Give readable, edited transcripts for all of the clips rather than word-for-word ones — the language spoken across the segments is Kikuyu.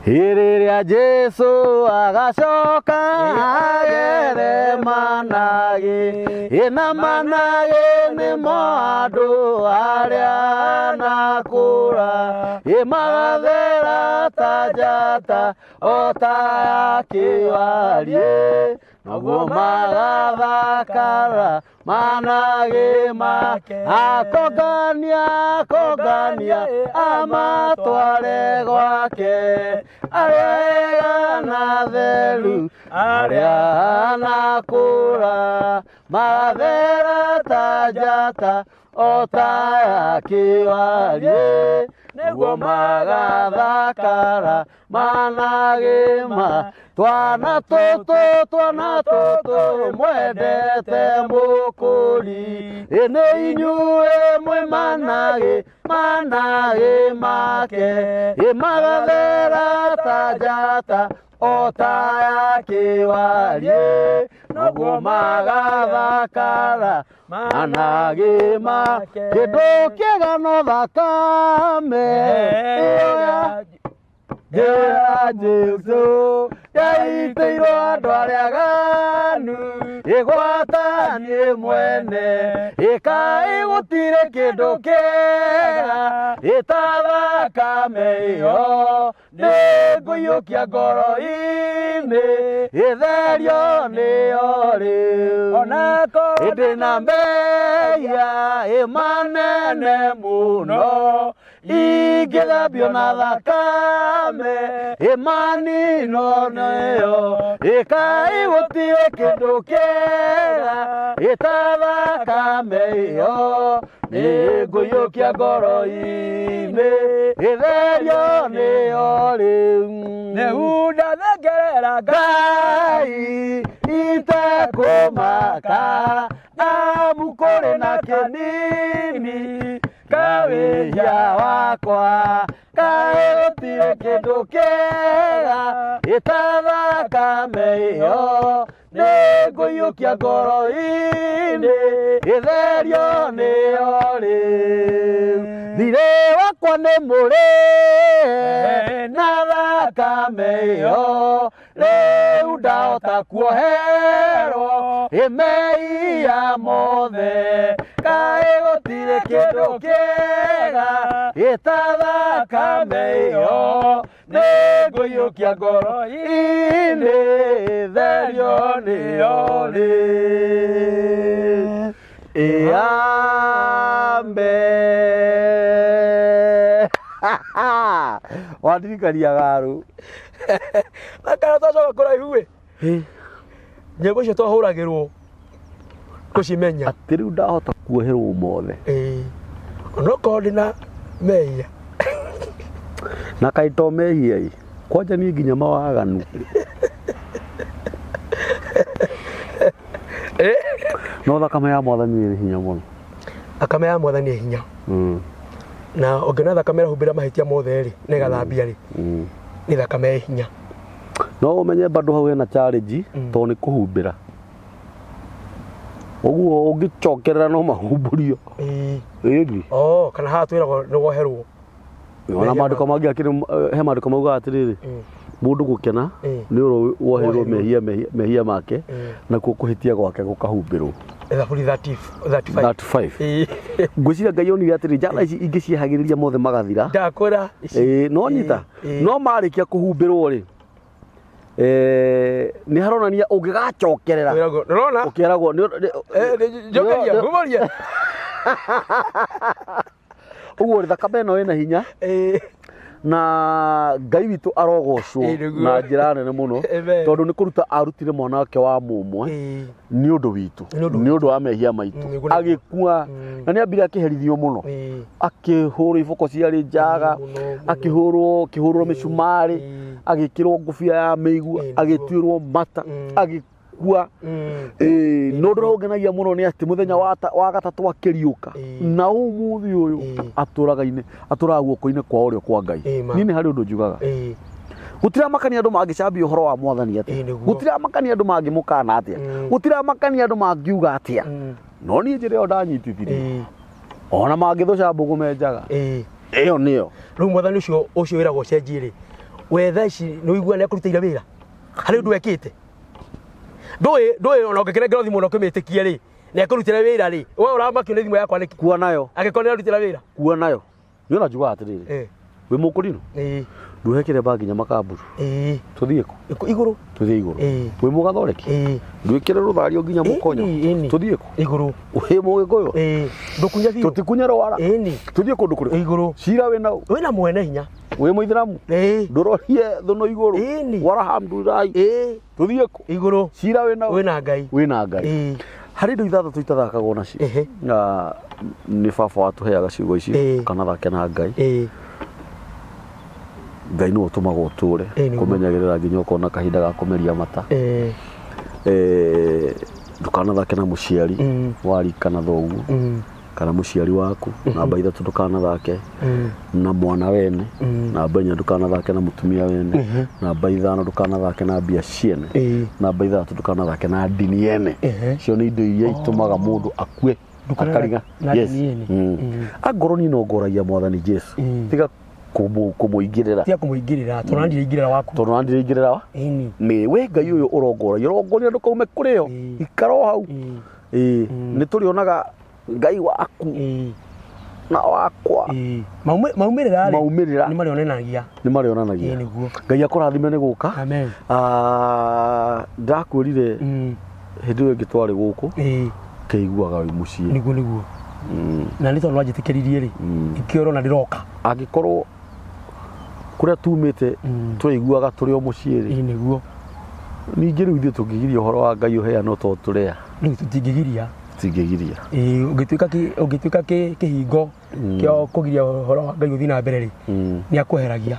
Rĩrĩa Jesu agacoka agere managĩ, ĩna managĩ nĩmo andũ arĩa anakũra, ĩ magathera ta njata o ta ya kĩwariĩ, noguo magathakara managĩ make. Akongania akongania amatware gwake, arĩa ega na theru, arĩa anakũra, magathera ta njata o ta ya kĩwariĩ, nĩguo magathakara managĩ ma. Twana tũtũ twana tũtũ mwendete mũkũri, ĩ nĩ inyuĩ mwĩ managĩ managĩ make, ĩ magathera ta njata o ta ya kĩwariĩ, noguo magathakara managĩ ma. Kĩndũ kĩega no thakame ĩyo ya ya Jesu yaitĩirwo andũ arĩa aganu, ĩgwatanie mwene, ĩkaĩ gũtirĩ kĩndũ kĩega ĩta thakame ĩyo, nĩngũiyũkia ngoro-inĩ ĩtherio nĩyo rĩu. Onakorwo Ĩndĩ na mehia ĩmanene mũno, ingĩthambio na thakame ĩmanino nĩyo, ĩkaĩ gũtirĩ kĩndũ kĩega ĩta thakame ĩyo, nĩngũiyũkia ngoro-inĩ ĩtherio nĩyo rĩu. Rĩu ndathengerera Ngai itekũmaka, amu kũrĩ na kĩnini kawĩhia wakwa, kaĩ gũtirĩ kĩndũ kĩega ĩta thakame ĩyo, nĩngũiyũkia ngoro-inĩ ĩtherio nĩyo rĩu. Thirĩ wakwa nĩ mũrĩhe na thakame ĩyo, rĩu ndahota kuoherwo ĩmehia mothe, kaĩ gũtirĩ kĩndũ kĩega ĩta thakame ĩyo, nĩngũiyũkia ngoro-inĩ therio nĩyo rĩu. Ĩambe wandirikaria garu. Na kana twacoka kũraihu ĩ, nyĩmbo icio twahũragĩrwo kũcimenya. Atĩ rĩu ndahota kuoherwo mothe. Ĩĩ, onokorwo ndĩna mehia. Na kaĩ to mehia ĩ, kwanja niĩ nginya mawaganu. No thakame ya mwathani ĩrĩ hinya mũno. Thakame ya mwathani ĩ hinya. Na ũngĩona thakame ĩrahumbĩra mahĩtia mothe rĩ, na ĩgathambia rĩ, nĩ thakame ĩ hinya. No ũmenye bado hau hena challenge, tondũ nĩ kũhumbĩra. Ũguo ũngĩcokerera no mahumbũrio. Ĩĩ. Ĩni. Oh, kana haha twĩragwo nĩ woherwo. Ona maandĩko mangĩ akĩrĩ he maandĩko maugaga atĩrĩrĩ, mũndũ gũkena nĩ ũrĩa woheirwo Woheirwo. mehia mehia- mehia make, nakuo kũhĩtia gwake gũkahumbĩrwo. Thaburi 30 35. 35. Ĩĩ. Ngwĩciria Ngai onire atĩrĩ, njata ici ingĩciehagĩrĩria mothe magathira. Ndakwĩra ici. Ĩĩ, no nyita. Ĩĩ. No marĩkia kũhumbĩrwo rĩ, nĩ haronania ũngĩgacokerera Wĩragwo, ndũrona? ũkĩragwo Njokeria, ngumoria. Ũguo rĩ, thakame ĩno ĩna hinya Ĩĩ. na Ngai witũ arogocwo Ĩĩ, nĩguo. na njĩra nene mũno, Amen. tondũ nĩ kũruta arutire mwana wake wa mũmwe Ĩĩ. nĩ ũndũ witũ, Nĩ ũndũ nĩ ũndũ wa mehia maitũ. Nĩguo, nĩguo. Agĩkua na nĩ ambire akĩherithio mũno, Ĩĩ. akĩhũrwo iboko ciarĩ njaga, Mũno, mũno. akĩhũrwo akĩhũrwo mĩcumarĩ, Ĩĩ. agĩkĩrwo ngũbia ya mĩigua, Ĩĩ, nĩguo. agĩtuĩrwo mata, agĩkua. Ĩĩ, no ũndũ ũrĩa ũngenagia mũno nĩ atĩ mũthenya wa gatatũ akĩriũka, Ĩĩ. na ũmũthĩ ũyũ Ĩĩ. atũraga-inĩ atũraga guoko-inĩ kwa ũrĩo kwa Ngai. Ĩĩ, ma. Niĩ nĩ harĩ ũndũ njugaga, Ĩĩ. gũtiramakania andũ mangĩcambia ũhoro wa mwathani atĩa, Ĩĩ, nĩguo. gũtiramakania andũ mangĩmũkana atĩa, gũtiramakania andũ mangiuga atĩa, no niĩ njĩra ĩyo ndanyitithirie, Ĩĩ. ona mangĩthũca mbũgũ menjaga, Ĩĩ. ĩyo nĩyo. Rĩu mwathani ũcio ũcio wĩragwo cenjie rĩ, We thaa ici nĩ ũigua nĩ akũrutĩire wĩra harĩ ũndũ wekĩte? Ndũĩ ona ũngĩkĩnengera thimũ na ũkĩmĩtĩkie rĩ, nĩ akũrutĩra wĩra rĩ, we ũramakio nĩ thimũ yakwa nĩkĩ? Kua nayo. Angĩkorwo nĩ arutĩra wĩra. Kua nayo. Nĩ ona njugaga atĩrĩrĩ, wĩ mũkũrinũ, ndwĩhekere ba nginya makamburu. Tũthiĩ kũ? Igũrũ. Tũthiĩ igũrũ. Wĩ mũgathoreki, ndwĩkĩre rũthario nginya mũkonyo. Ĩni. Tũthiĩ kũ? Igũrũ. Wĩ mũgĩkũyũ, Ndũkunya biũ. tũtikunye rwara. Tũthiĩ kũndũ kũrĩkũ? Igũrũ. Cira wĩ nau? Wĩna mwene hinya. Wĩ mũithĩramu, ndũrorie thũnũ igũrũ. Warhamdulillahi. Tũthiĩ kũ? Igũrũ. Cira wĩ nau? Wĩna Ngai. Wĩna Ngai. Harĩ indo ithathatũ itathakagwo nacio. Na nĩ baba watũheaga ciugo icio, kanathake na Ngai. Ngai nĩwe ũtũmaga ũtũre. Nĩguo. Kũmenyagĩrĩra nginya ũkona kahinda ga kũmeria mata. Ndũkanathake na mũciari wari kana thoguo kana mũciari waku. Namba ithatũ, ndũkanathake na mwana wene. Namba inya, ndũkanathake na mũtumia wene. Namba ithano, ndũkanathake na mbia ciene. Namba ithathatũ, ndũkanathake na ndini yene. Icio nĩ indo iria itũmaga mũndũ akue. Akariga. Na ndini yene. Angorwo niĩ no ngoragia Mwathani Jesu, tiga kũmũingĩrĩra. Tiga kũmũingĩrĩra tondũ nandire ingĩrĩra waku. Tondũ nandire wa nĩ we Ngai ũyũ ũrongoragia, ũrongoria ndũkaume kũrĩ yo. Ikara o hau. Ĩĩ, nĩ tũrĩonaga Ngai waku na wakwa. Maumĩrĩra rĩ, Maumĩrĩra nĩ marĩonanagia. Nĩ marĩonanagia. Nĩguo. Ngai akũrathime nĩ gũka. Amen. Ah, ndakwĩrire hĩndĩ ĩyo ĩngĩ twarĩ gũkũ, kĩiguaga wĩ mũciĩ. Nĩguo. Na nĩ tondũ wanjĩtĩkĩririe rĩ, ikĩo ũrona ndĩroka. Angĩkorwo kũrĩa tumĩte twaiguaga tũrĩ o mũciĩ rĩ, Nĩguo. Ningĩ rĩu ithuĩ tũngĩgiria ũhoro wa Ngai ũheanwo to tũrĩa? Rĩu tũtingĩgiria. Tũtingĩgiria. Ũngĩtuĩka kĩhingo kĩa kũgiria ũhoro wa Ngai ũthiĩ na mbere rĩ, nĩ akweheragia.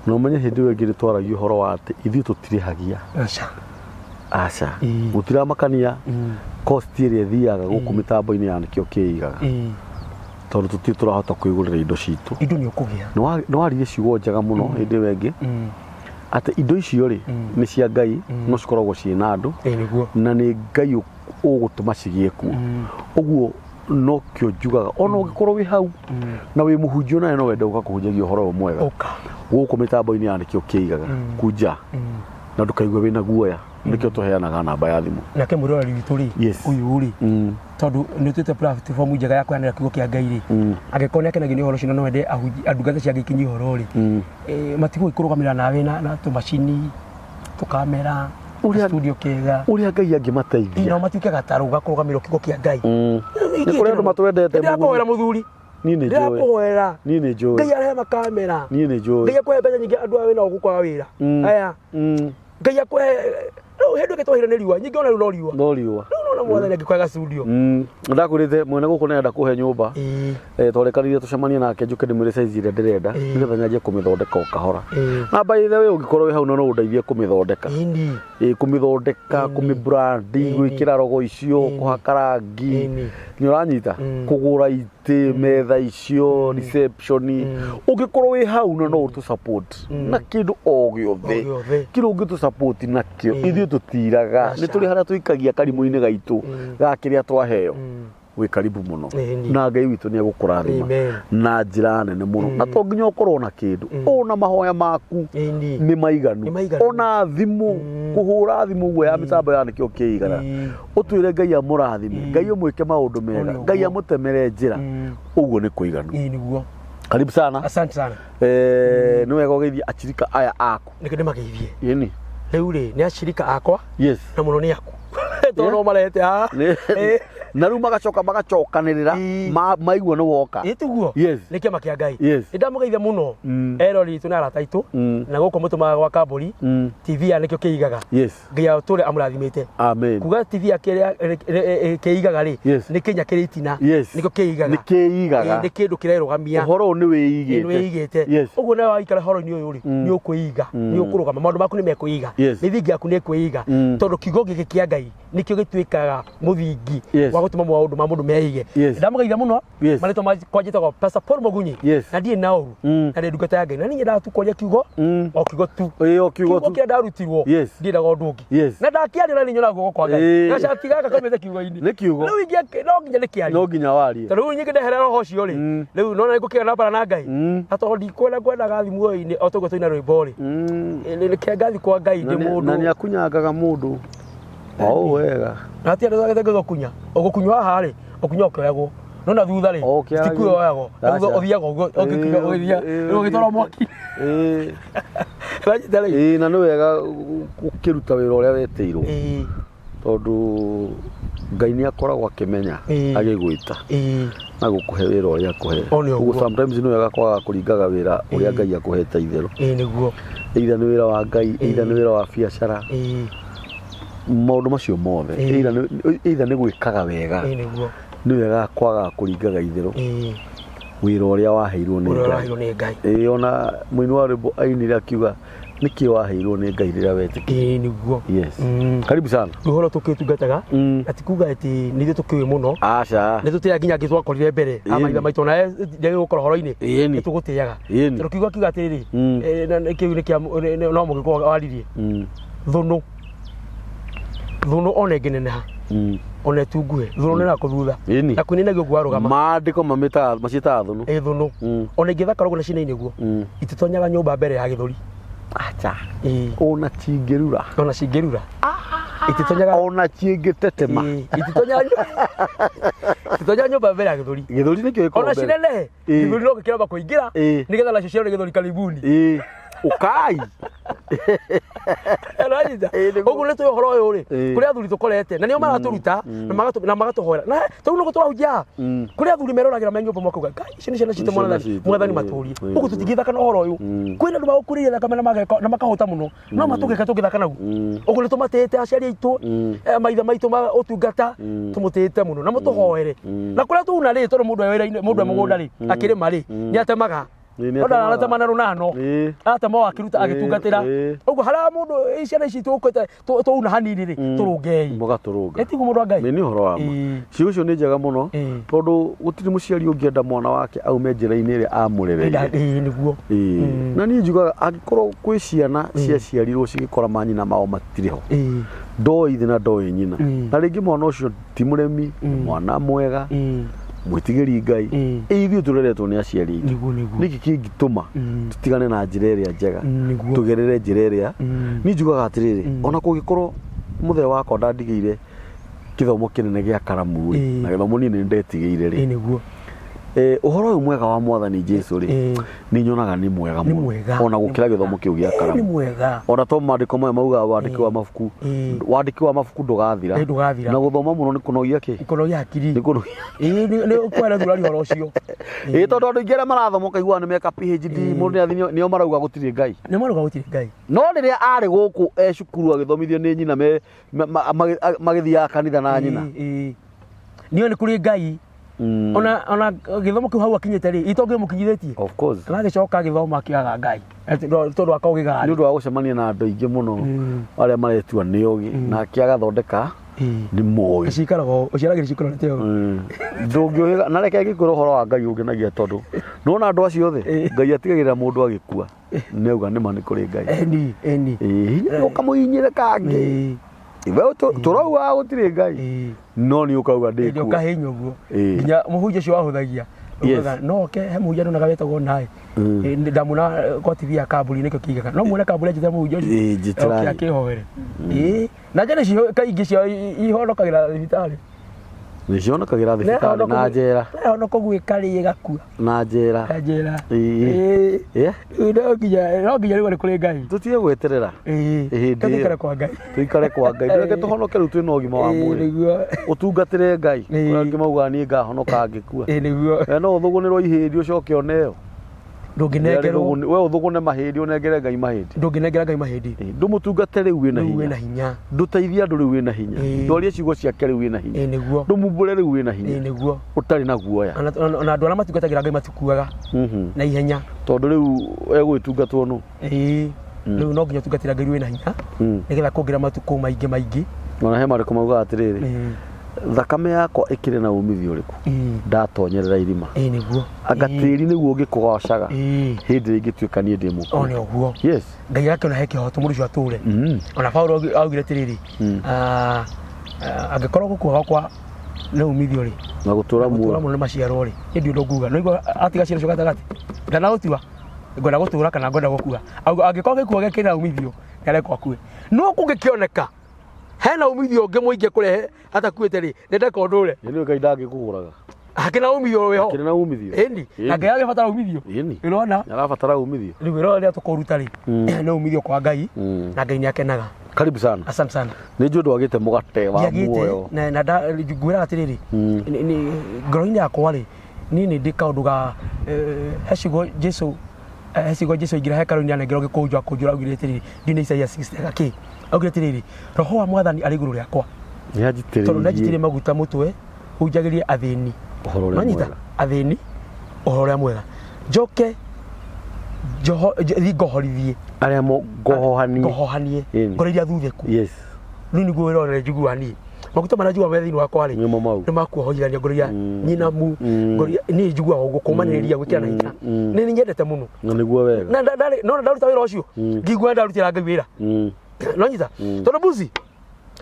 Na ũmenye hĩndĩ ĩyo ĩngĩ nĩ twaragia ũhoro wa atĩ ithuĩ tũtirĩhagia. Aca. Aca. Gũtiramakania cost ĩrĩa ĩthiaga gũkũ mĩtambo-inĩ ya nĩkĩo kĩigaga, tondũ tũtirĩ tũrahota kwĩgũrĩra indo citũ. Indo nĩ ũkũgĩa. Nĩ waririe ciugo njega mũno hĩndĩ ĩyo ĩngĩ, atĩ indo icio rĩ, nĩ cia Ngai, no cikoragwo ciĩ na andũ. Nĩguo. Na nĩ Ngai ũgũtũma cigĩe kuo. Ũguo nokĩo njugaga, ona ũngĩkorwo wĩ hau na wĩ mũhunjia, nawe no wende gũka kũhunjagia ũhoro ũyũ mwega Ũka. gũkũ mĩtambo-inĩ ya nĩkĩo kĩigaga, kunja na ndũkaigue wĩna guoya. Nĩkĩo tũheanaga namba ya thimũ. Nake mwĩroreri witũ rĩ, ũyũ rĩ, tondũ nĩ tuĩte platform njega ya kũheanĩra kiugo kĩa Ngai rĩ, angĩkorwo nĩ akenagio nĩ ũhoro ũcio na no ende ndungata cia Ngai ikinyie ũhoro rĩ, matigũgĩ kũrũgamĩrĩra nawe na tũmacini, tũkamera, studio kĩega. Ũrĩa Ngai angĩmateithia. No matuĩke gatarũ ga kũrũgamĩrĩra kiugo kĩa Ngai. Nĩ kũrĩ andũ matwendete. Ndĩrakũhoera mũthuri. Niĩ nĩ njũĩ. Ndĩrakũhoera. Niĩ nĩ njũĩ. Ngai arehe makamera. Niĩ nĩ njũĩ. Ngai akũhe mbeca nyingĩ andũ aya wĩnao gũkũ a wĩra aya. Ngai akũhe rĩu hĩndĩ ĩngĩ twahire nĩ riũa nyingĩ, ona rĩu no riũa. No riũa. Rĩu nona Mwathani angĩkũhe gastudio. Ndakwĩrĩte mwene gũkũ nĩarenda kũhe nyũmba. Twarekanire tũcemanie nake njũke ndĩmwĩre size ĩrĩa ndĩrenda, nĩgetha nyanjie kũmĩthondeka o kahora. Na by the way, ũngĩkorwo wĩ hau na no ũndeithie kũmĩthondeka, kũmĩthondeka, kũmĩbrand, gwĩkĩra rogo icio, kũhaka rangi, nĩ ũranyita, kũgũra itĩ, metha icio, reception, ũngĩkorwo wĩ hau na no ũtũ support na kĩndũ o gĩothe, O gĩothe. kĩrĩa ũngĩtũ support nakĩo, ithuĩ tũtiraga. Nĩ tũrĩ harĩa tũikagia karimũ-inĩ gaitũ ga kĩrĩa twaheo. Wĩ karibu mũno. Na Ngai witũ nĩ egũkũrathima Amen. na njĩra nene mũno. Na to nginya ũkorwo na kĩndũ, ona mahoya maku nĩ maiganu. Nĩ maiganu. Ona thimũ, kũhũra thimũ ũguo ya mĩtambo ya nĩkĩo kĩigana, ũtwĩre Ngai amũrathime, Ngai ũmwĩke maũndũ mega, Ũguo. Ngai amũtemere njĩra, ũguo nĩ kũiganu. Nĩguo. Karibu sana. Asante sana. Nĩ wega ũgeithie achirika aya aku. Nĩkĩo ndĩmageithie. Rĩu rĩ, nĩ acirika akwa na mũno nĩ aku tondũ no marehete haha. Na rĩu magacoka magacokanĩrĩra maigua nĩ woka. Ĩ tiguo? Nĩ kĩama kĩa Ngai. Nĩ ndamũgeithia mũno, erori itũ na arata aitũ, na gũkũ mũtũmaga gwa Kambũri TV ya nĩkĩo kĩigaga. Ngai atũre amũrathimĩte. Amen. Kuga TV ya kĩrĩa kĩigaga rĩ, nĩ kĩnya kĩrĩ itina. Nĩkĩo kĩigaga. Nĩ kĩigaga. Nĩ kĩndũ kĩrerũgamia. Ũhoro ũyũ nĩ wĩigĩte. Nĩ wĩigĩte. Ũguo nawe waikara horo-inĩ ũyũ rĩ, nĩ ũkwĩiga, nĩ ũkũrũgama, maũndũ maku nĩ mekwĩiga, mĩthingi yaku nĩ ĩkwĩiga, tondũ kiugo gĩkĩ kĩa Ngai nĩkĩo gĩtuĩkaga mũthingi wa gũtũma maũndũ ma mũndũ mehige. Ndamũgeithia mũno. Marĩtwa makwa njĩtagwo Pastor Paul Mugunyi. Na ndirĩ na ũru. Na ndĩ ndungata ya Ngai. Na niĩ nyendaga tu kwaria kiugo. O kiugo tu. Ĩĩ, o kiugo tu. Kĩrĩa ndarutirwo. Ndiendaga ũndũ ũngĩ. Na ndakĩaria na nĩ nyonaga guoko kwa Ngai. Gacati gaka kaumĩte kiugo-inĩ. Nĩ kiugo. Rĩu ingĩ no nginya ndĩkĩarie. No nginya warie. Tondũ rĩu nyingĩ ndeherera roho ũcio rĩ. Rĩu nona nĩngũkĩgĩa na mbara na Ngai. Na tondũ ndikwenda kwendaga thi muoyo-inĩ o toguo tũina rwĩmbo rĩ. Reke ngathi kwa Ngai ndĩ mũndũ. Na nĩ akunyangaga mũndũ. O ũũ wega. Na ti andũ agĩte gũkunya. Ũgũkunywo haha rĩ, ũkunya ũkĩoyagwo. No na thutha rĩ, ti kuoyagwo. Na thutha ũthiaga ũguo, ũgĩkinya ũgĩthiĩ, ũgĩtwarwo mwaki. Ũranyita rĩ? Ĩĩ, na nĩ wega ũkĩruta wĩra ũrĩa wetĩirwo. Tondũ Ngai nĩ akoragwo akĩmenya agĩgwĩta na gũkũhe wĩra ũrĩa akũhe. Ũguo sometimes nĩ wega kwaga kũringaga wĩra ũrĩa Ngai akũhete itherũ. Ĩĩ nĩguo. Either nĩ wĩra wa Ngai, either nĩ wĩra wa biacara. Maũndũ macio mothe. Either nĩ gwĩkaga wega. Ĩĩ nĩguo. Nĩ wega kwaga kũringaga itherũ. Wĩra ũrĩa waheirwo nĩ Ngai. Ũrĩa nĩ Ngai. Ĩĩ ona mũini wa rwĩmbo ainire akiuga nĩkĩ waheirwo nĩ Ngai rĩrĩa wetĩkire. Ĩĩ nĩguo. Yes. Karibu sana. Ũhoro tũkĩtungataga na ti kuga atĩ nĩ ithuĩ tũkĩũĩ mũno. Aca. Nĩ tũtĩaga nginya angĩ twakorire mbere. Maithe maitũ nawe ndĩagĩrĩirwo gũkorwo ũhoro-inĩ. Nĩ tũgũtĩaga. Tondũ kiugo kiuga atĩrĩrĩ, kĩu nĩ kĩa no mũgĩkũyũ waririe. Thũnũ. Thũnũ ona ĩngĩneneha. Ona ĩtunguhe. Thũnũ nĩ nakũ thutha. Na kwĩninagia ũguo warũgama. Maandĩko mamĩtaga maciĩtaga thũnũ. Ĩ thũnũ. Ona ingĩthakara ũguo na cinaine ũguo. Ititonyaga nyũmba mbere ya gĩthũri. Acha. Ona cingĩrura. Ona cingĩrura. Ititonyaga. Ona cingĩtetema. Ititonyaga nyũmba mbere ya gĩthũri. Gĩthũri nĩkĩo gĩkoragwo Ona cinenehe. Gĩthũri no gĩkĩramba kũingĩra. Nĩgetha nacio cione gĩthũri karibuni. Ũkai. Ũranyita? Ũguo nĩ tũĩ ũhoro ũyũ rĩ, kũrĩ athuri tũkorete na nĩo maratũruta na magatũhoera. Na tondũ nĩguo tũrahunjia, kũrĩ athuri meroragĩra me nyũmba makauga, Ngai, ici nĩ ciana citũ mwathani, mwathani matũrie. Ũguo tũtingĩthaka na ũhoro ũyũ. Kwĩna andũ magũkurĩria thakame na makahũta mũno, no matũngĩka tũngĩthaka naguo. Ũguo nĩ tũmatĩĩte aciari aitũ, maithe maitũ ma ũtungata, tũmũtĩĩte mũno na mũtũhoere. Na kũrĩa tuna rĩ, tondũ mũndũ e wĩra-inĩ, mũndũ e mũgũnda rĩ, akĩrĩma rĩ, nĩ atemaga. Ona aratema na rũnano aratema o akĩruta agĩtungatĩra ũguo harĩa mũndũ ciana ici tũkĩte twauna hanini rĩ tũrũngei mũgatũrũnga ĩtiguo mũndũ wa Ngai nĩ ũhoro wa ma ciugo icio nĩ njega mũno tondũ gũtirĩ mũciari ũngĩenda mwana wake aume njĩra-inĩ ĩrĩa amũrereire. Nĩguo. Na niĩ njugaga angĩkorwo kwĩ ciana ciaciarirwo cigĩkora manyina mao matirĩ ho, ndoĩ ithe na ndoĩ nyina, na rĩngĩ mwana ũcio ti mũremi, mwana mwega, mwĩtigĩri Ngai, ithuĩ tũreretwo nĩ aciari aitũ. Nĩkĩ kĩngĩtũma tũtigane na njĩra ĩrĩa njega, tũgerere njĩra ĩrĩa? Niĩ njugaga atĩrĩrĩ, ona kũngĩkorwo mũthee wakwa ndandigĩire kĩthomo kĩnene gĩa karamu rĩ, na gĩthomo niĩ nĩ ndetigĩire rĩ, ũhoro ũyũ mwega wa mwathani Jesu rĩ, nĩ nyonaga nĩ mwega mũno ona gũkĩra gĩthomo kĩu gĩa karamu. Ona to maandĩko maya maugaga wandĩki wa mabuku, wandĩki wa mabuku ndũgathira. Na gũthoma mũno nĩ kũnogia kĩ? Kũnogia hakiri. Nĩ kũnogia. Nĩ kwara thurari ũhoro ũcio. Ĩĩ tondũ andũ aingĩ arĩa marathoma ũkaigua nĩ meka PhD, mũndũ nĩ athiĩ nĩo marauga gũtirĩ Ngai. Nĩ marauga gũtirĩ Ngai. No rĩrĩa arĩ gũkũ e cukuru agĩthomithio nĩ nyina magĩthiaga kanitha na nyina. Nĩo nĩ kũrĩ Ngai. Ona gĩthomo kĩu hau akinyĩte rĩ, itongĩ mũkinyithĩtie. Of course. Na agĩcoka agĩthoma akĩaga Ngai. Tondũ akoragwo gĩgari. Nĩ ũndũ wa gũcemania na andũ aingĩ mũno arĩa maretua nĩ ogĩ, nake agathondeka nĩ moĩ. Cikaraga ũciaragĩra cikarĩte ũũ. Ndũngĩũhĩga, na reke ngĩkwĩra ũhoro wa Ngai ũngenagia tondũ nĩwona andũ acio othe, Ngai atigagĩrĩra mũndũ agĩkua. Nĩ auga nĩ ma nĩ kũrĩ Ngai. Eni, eni. Hinya ũkamũhinyĩre kangĩ. We tũrauga gũtirĩ Ngai. No nĩ ũkauga ndĩkuo. Ũkahinywo ũguo. Nginya mũhunjia ũcio wahũthagia. No oke he mũhunjia ndonaga wetagwo naĩ. Ndamuona kwa TV ya kambuni nĩkĩo kĩigaga. No muone kambuni anjĩte mũhunjia ũcio. Njĩtĩrai. Oke akĩhoere. Na njane icio kaingĩ cio ihonokagĩra thibitarĩ. Nĩ cionokagĩra thibitarĩ na njera. Nehonoko gwĩka rĩ ĩgakua. Na njera. Na njera. No nginya rĩu nĩ kũrĩ Ngai. Tũtige gweterera. Hĩndĩ ĩyo. Tũikare kwa Ngai. Tũikare kwa Ngai. Reke tũhonoke rĩu twĩna ũgima wa mwĩrĩ. Ũtungatĩre Ngai. Kũrĩ angĩ maugaga niĩ ngahonoka ngĩkua. Nĩguo. We no ũthũgũnĩrwo ihĩndĩ ũcoke ũneo. Ndũngĩnengerwo. We ũthũgũne mahĩndĩ ũnengere Ngai mahĩndĩ. Ndũngĩnengera Ngai mahĩndĩ. Ndũmũtungate rĩu wĩna hinya. Wĩna hinya. Ndũteithie andũ rĩu wĩna hinya. Ndwarie ciugo ciake rĩu wĩna hinya. Nĩguo. Ndũmumbũre rĩu wĩna hinya. Nĩguo. Ũtarĩ na guoya. Ona andũ arĩa matungatagĩra Ngai matikuaga na ihenya. Tondũ rĩu egũgĩtungatwo nũ? Rĩu no nginya ũtungatĩra Ngai wĩna hinya nĩgetha kuongerera matukũ maingĩ maingĩ. Ona he maandĩko maugaga atĩrĩrĩ, Thakame yakwa ĩkĩrĩ na umithio ũrĩkũ ndatonyerera irima? Ĩĩ nĩguo. Anga tĩri nĩguo ũngĩkũgocaga Ĩĩ. hĩndĩ ĩrĩa ingĩtuĩka niĩ ndĩ O mũkuũ? nĩ ũguo. Yes. Ngai akĩona he kĩhoto mũndũ ũcio atũre. Ona Paulo augire atĩrĩrĩ, angĩkorwo gũkua gwakwa nĩ umithio rĩ, Na gũtũra gũtũra muoyo mũno nĩ maciaro rĩ, niĩ ndiũĩ ũndũ nguga. No igua atiga ciana icio gatagatĩ. Ndanaũtua ngwenda gũtũra kana ngwenda gũkua. Auga angĩkorwo gĩkuo gĩake kĩna umithio, nĩarekwo akue. No kũngĩkĩoneka hena umithio ũngĩ mũingĩ kũrehe atakuĩte rĩ, nĩndeka ũndũ ũrĩa. Nĩ Ngai ndangĩkũgũraga. Hakĩna umithio wĩho. Akĩrĩ na umithio. Ĩni, na Ngai agĩbatara umithio. Ĩni. Ũrona? Arabatara umithio. Rĩu wĩra ũrĩa tũkũruta rĩ, nĩ umithio kwa Ngai, na Ngai nĩ akenaga. Karibu sana. Asante sana. Nĩ njũĩ ndwagĩte mũgate wa Ndiagĩte, muoyo. na ngwĩraga atĩrĩrĩ, ngoro-inĩ yakwa rĩ, niĩ nĩ ndĩ kaũndũ ga he ciugo Jesu, he ciugo Jesu aingĩra hekarũ-inĩ anengerwo gĩkũnjo akũnjũra, augire atĩrĩrĩ, ndiũĩ nĩ Isaia 60 gakĩ, augire atĩrĩrĩ, roho wa mwathani arĩ igũrũ rĩakwa, Nĩ tondũ nĩ anjitĩrĩirie anjitĩrĩirie maguta mũtwe hunjagĩrie athĩni. Ũhoro ũrĩa Nwanyita? mwega. Athĩni ũhoro ũrĩa mwega, njoke thiĩ ngohorithie arĩa ngohohanie. Ngohohanie. Ĩni. Ngoro iria thuthĩku. Yes. Rĩu nĩguo wĩra ũrĩa njiguaga niĩ, maguta marĩa njiguaga me thĩinĩ wakwa rĩ, Nĩmo mau. nĩ makuohorithania ngoro iria nyinamu. Ngoro iria niĩ njiguaga ũguo kũmanĩrĩria gwĩkĩra na hinya, nĩ nyendete mũno. Na nĩguo wega. Na nona ndaruta wĩra ũcio ngĩigua ndarutĩra Ngai wĩra. Nonyita? Tondũ buzi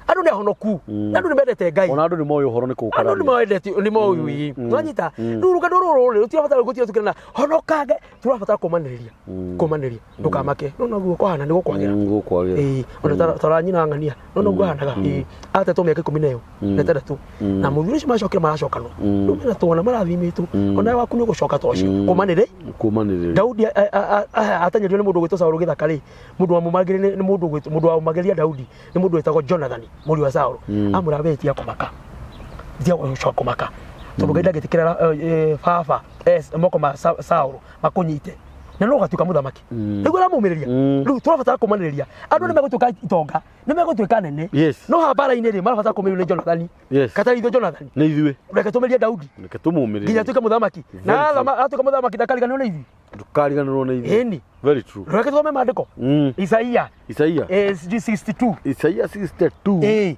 andũ nĩ ahonoku, andũ nĩ mendete Ngai. Ona andũ nĩ moĩ ũhoro nĩ Andũ nĩ kũũkararia. mendete, nĩ moĩ. Nwanyita? Rĩu rũgano rũrũ rĩ, rũtirabatara gũtira tũkĩrana honokange, tũrabatara kũmanĩrĩria, kũmanĩrĩria, ndũkamake. No noguo kũhana nĩ gũkwagĩra. Gũkwagĩra. Ĩĩ, ona tara nyina ng'ania, no noguo ahanaga. Ĩĩ, atetwo mĩaka 10 na ĩyo na 6, na mũthuri ũcio macokire maracokanwo, rĩu mena twana marathimĩtwo, ona waku nĩ ũgũcoka ta ũcio kũmanĩrĩ. Kũmanĩrĩria. Daudi atenyerio nĩ mũndũ ũgwĩtwo Saũlũ gĩthaka rĩ, mũndũ wamũmagĩria nĩ mũndũ ũgwĩtwo, mũndũ wamũmagĩria Daudi nĩ mũndũ wetagwo Jonathan mũriũ wa Saũlũ. Amwĩra, we tiga kũmaka, tiga gũcoka kũmaka, tondũ Ngai ndangĩtĩkĩra baba moko ma Saũlũ makũnyite, na no ũgatuĩka mũthamaki. Rĩu aramũmĩrĩria. Rĩu tũrabatara kũmanĩrĩria, andũ nĩ megũtuĩka itonga, nĩ megũtuĩka nene. No haha mbara-inĩ rĩ, marabatara kũmĩrĩrio nĩ Jonathan. Katarĩ ithuĩ Jonathan. Nĩ ithuĩ. Reke tũmĩrie Daudi Reke tũmũmĩrĩrie nginya atuĩke mũthamaki, na Very true. atuĩka mũthamaki ndakariganĩrwo nĩ ithuĩ. Ndũkariganĩrwo nĩ ithuĩ. Ĩni. Very true. Reke tũthome maandĩko. Isaia. Isaia. Sijui 62. Isaia 62. Ĩĩ.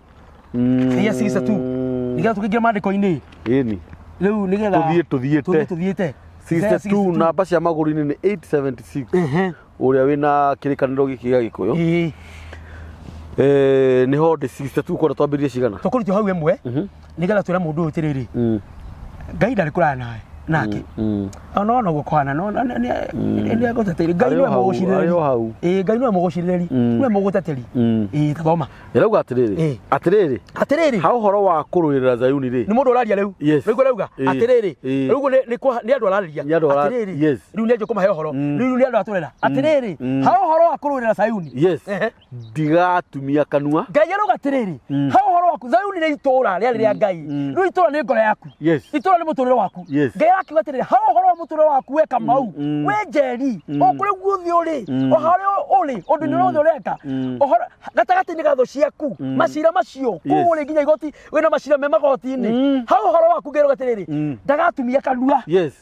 Isaia 62, nĩgetha tũkĩingĩra maandĩko-inĩ. Ĩni. Rĩu nĩgetha Tũthiĩ tũthiĩte. Tũthiĩ tũthiĩte. Isaia 62, namba cia magũrũ-inĩ nĩ 876. Ũrĩa wĩna kĩrĩkanĩro gĩkĩ gĩa Gĩkũyũ. Nĩho ndĩ 62, kwenda twambĩrĩrie cigana? Tũkũrutio hau ĩmwe, nĩgetha twĩre mũndũ ũyũ atĩrĩrĩ, Ngai ndarĩ kũraya nawe nake. Ona ona ũguo kũhana no nĩ agũteteri. Ngai Arĩ nĩwe o hau, mũgũcirĩrĩri. arĩ o hau. Ĩĩ, Ngai nĩwe mũgũcirĩrĩri, nĩwe mũgũteteri. Ĩĩ, tathoma. Ĩrauga atĩrĩrĩ, atĩrĩrĩ, Atĩrĩrĩ, ha ũhoro wa kũrũĩrĩra Zayuni rĩ, nĩ mũndũ ũraria rĩu. Yes. Rĩu ũrauga atĩrĩrĩ, rĩu nĩ andũ ararĩria. Nĩ andũ Atĩrĩrĩ, yes. rĩu nĩ anjĩ kũmahe ũhoro, rĩu nĩ andũ atũrera atĩrĩrĩ, ha ũhoro wa kũrũĩrĩra Sayuni. Yes. Ndigatumia kanua. Ngai arauga atĩrĩrĩ, ha ũhoro waku Zayuni nĩ itũũra rĩarĩ rĩa Ngai. Rĩu itũũra nĩ ngoro yaku. Itũũra nĩ mũtũrĩre waku. Ngai arakiuga atĩrĩrĩ, ha ũhoro wa mũtũrĩre waku we Kamau, we Njeri, o kũrĩa guothe ũrĩ, o harĩa ũrĩ, ũndũ-inĩ wothe ũreka, ũhoro gatagatĩ-inĩ ga thũ ciaku, macira macio kũu ũrĩ nginya igoti, wĩna macira me magoti-inĩ, ha ũhoro waku Ngai arauga atĩrĩrĩ, ndagatumia kanua. Yes.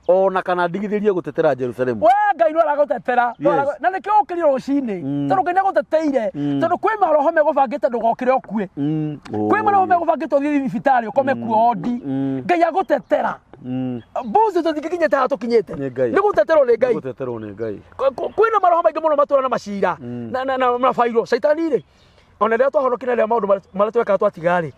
Ona kana ndigithĩrie gũtetera Jerusalemu. We Ngai no aragũtetera. No na nĩkĩo ũkĩrire rũcinĩ, tondũ Ngai nĩagũteteire, tondũ kwĩ maroho megũbangĩte ndũgokĩre ũkue. Kwĩ maroho megũbangĩte ũthiĩ thibitarĩ ũkome kuo wondi. Ngai agũtetera. Mbuzi tũtingĩkinyĩte haha tũkinyĩte. Nĩ Ngai. Nĩ gũteterwo nĩ Ngai. Gũteterwo nĩ Ngai. Kwĩna maroho maingĩ mũno matũra na macira na bairo caitani rĩ, ona rĩrĩa twahonokire na rĩrĩa maũndũ marĩa twekaga twatiga rĩ,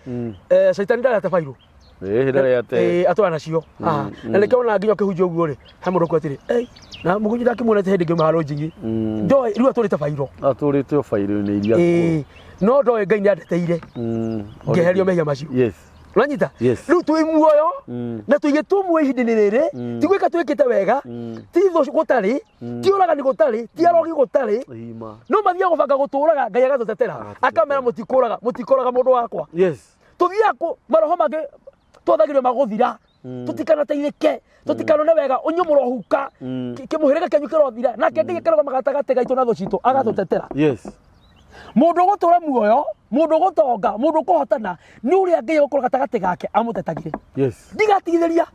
caitani ndarĩ ate bairo. Ĩĩ, ndarĩ ate. Ĩĩ, atwara nacio haha. Na nĩkĩo ona nginya ũkĩhunjia ũguo rĩ, he mũndũ ũkuga atĩrĩ, "Ei, na mũhunjia ndakĩmuonete hĩndĩ ĩngĩ haro njingĩ." Ndoĩ rĩu atũrĩte bairo. Atũrĩte o bairo-inĩ iria Ĩĩ, no ndoĩ Ngai nĩ andeteire ngĩeherio mehia macio. Ũranyita? Yes. Rĩu twĩ muoyo na tũigĩtwo muoyo ihinda-inĩ rĩrĩ, ti gwĩka twĩkĩte wega, ti thũ gũtarĩ, ti ũragani gũtarĩ, ti arogi gũtarĩ. Ima. No mathiaga gũbanga gũtũraga, Ngai agatũtetera, akamera mũtikũraga, mũtikũraga mũndũ wakwa. Tũthiaga kũ maroho mangĩ twathagĩrio magũthira, tũtikanateithĩke, tũtikanone wega, ũnyue mũrohuka, kĩmũhĩrĩga kĩanyu kĩrothira, nake Ngai akĩrũgama gatagatĩ gaitũ na thũ citũ agatũtetera. Mũndũ ũgũtũra muoyo, mũndũ ũgũtonga, mũndũ ũkũhotana nĩ ũrĩa Ngai egũkorwo gatagatĩ gake amũtetagĩre. Ndigatigithĩria